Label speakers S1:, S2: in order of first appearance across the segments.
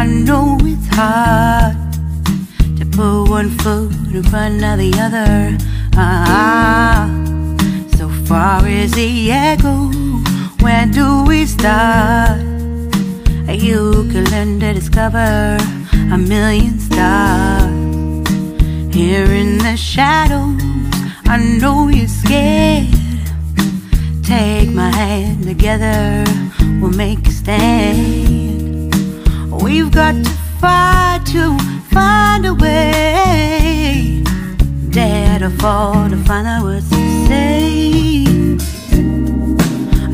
S1: I know it's hard to put one foot in front of the other. Ah, so far as the echo, where do we start? You can learn to discover a million stars. Here in the shadows, I know you're scared. Take my hand, together we'll make a stand. We've got to fight to find a way. Dare to fall to find out words to say.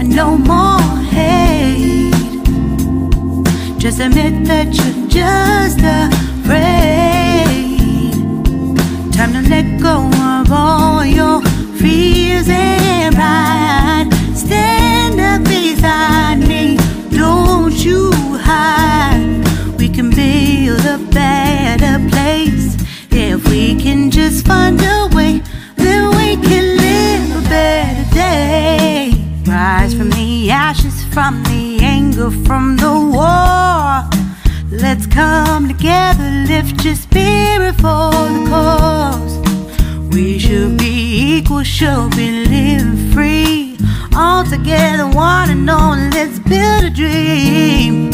S1: No more hate. Just admit that you're just afraid. Time to let go of all your fears and pride. Stand up beside me, don't you hide. We can build a better place if we can just find a way. Then we can live a better day. Rise from the ashes, from the anger, from the war. Let's come together, lift your spirit for the cause. We should be equal, should be living free. All together, one and all, let's build a dream.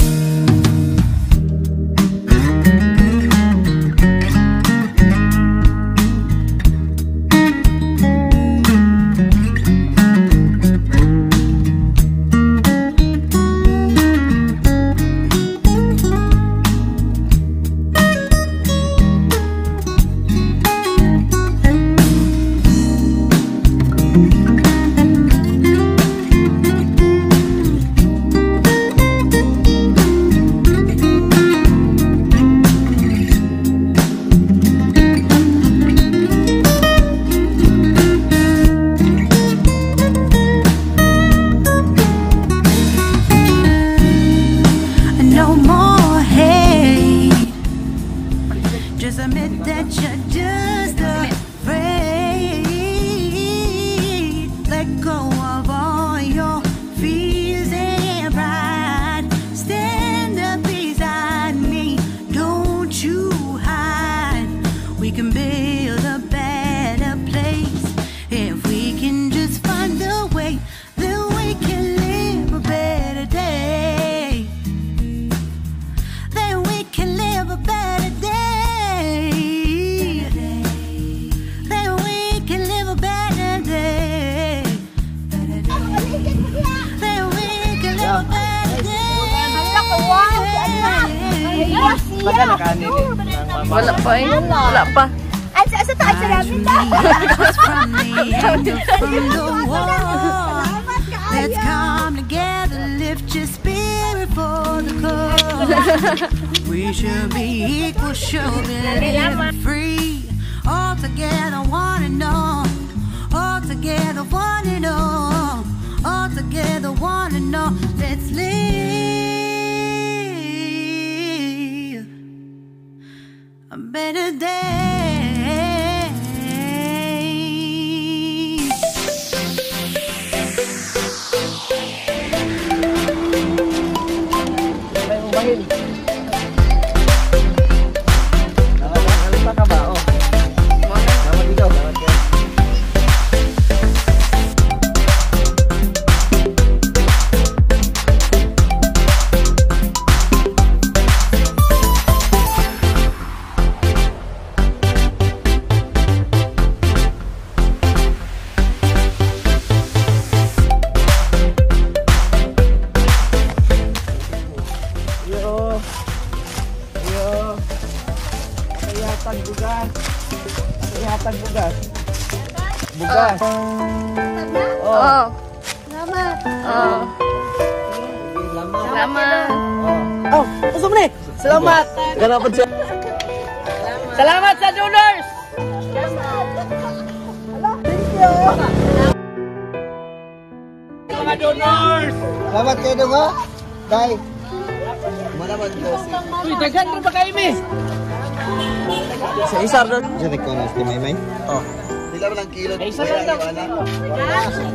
S1: No more hate. Just admit that you're just afraid. Let go of all your fears and pride. Stand up beside me, don't you hide. We can build a better place if we can just find a way. Then we can live a better day. Then we can live a better day. Then we can live a better day. Then we can live a better day.
S2: Wala pa eh. Wala pa.
S3: Ay, sa taas sa
S1: Rise
S3: namin.
S1: from the ashes, from the anger, from the war. Let's come together, lift your spirit for the cause. We should be equal, should be living free. All together, one and all. All together, one and all. All together, one and all. Let's live a better day.
S4: Bugas.
S2: Oh.
S3: Salamat.
S2: Oh. Salamat.
S4: Oh, usap ni. Salamat. Ganapan siya.
S2: Salamat sa donors.
S4: Mga donors.
S5: Salamat kayo dong ha. Day. Malaman ko si
S4: Uy, daghan ro ba kayo mi?
S5: Sa isa ro. Sa nagkonos ni Maymay. Oh. Pila man ang kilo?
S4: Isa lang daw.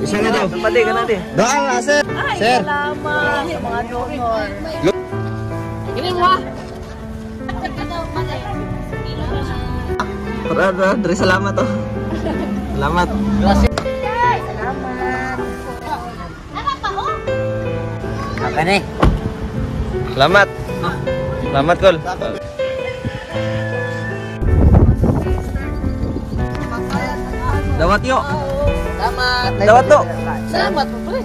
S5: Isa na daw.
S4: Pati ka na di.
S5: Daan na, sir. Sir.
S2: Salamat sa mga donor.
S4: Kini mo ha. Tara, tara, dre, salamat oh. Salamat.
S5: Okay ni.
S4: Salamat. Salamat, Kol. Dawat yo.
S5: Salamat.
S4: Dawat to.
S5: Salamat pre.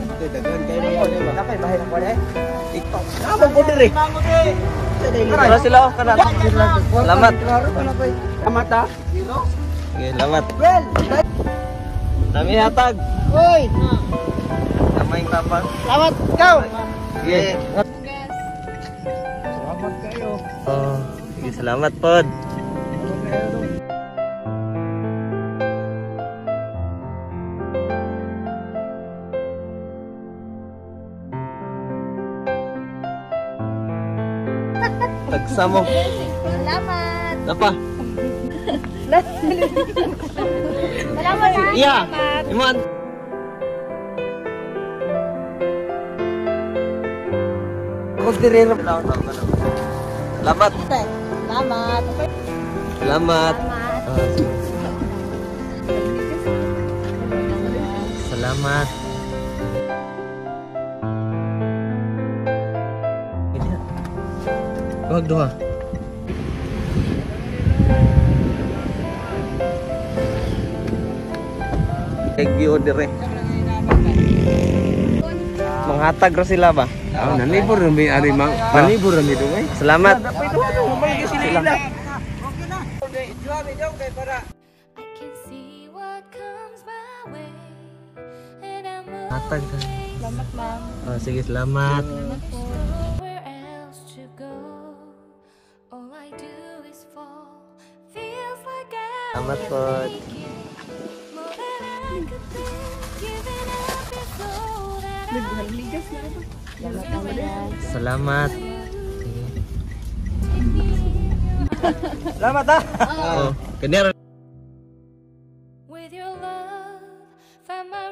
S4: Tara sila oh, kana. Salamat.
S5: Salamat ah.
S4: Sige, salamat. Dami hatag.
S5: Hoy.
S4: Tama yung tapang.
S5: Salamat ikaw.
S4: Sige.
S5: Salamat kayo.
S4: Oh, sige, salamat pod. Tagsa mo.
S3: Salamat.
S4: Napa?
S3: Salamat ha.
S4: Iya. Iman. Salamat.
S3: Salamat.
S4: Salamat. Ah, sige. Salamat. Wag duha. Kay dire. Manghatag ra sila ba?
S6: Ah, nanibor ra mi ari mang. Nanibor ra mi dungay.
S4: Salamat.
S7: I can see what comes my way, and I'm
S4: Hatag ka.
S2: Salamat, ma'am.
S4: Oh, sige, salamat.
S7: nowhere else to go. All I do is fall. Feels like I'm
S4: Salamat po.
S7: more than I could bear. Giving up is all that I
S4: Salamat. Sige.
S5: Salamat ah.
S4: Oh, kanya
S7: With your love, find my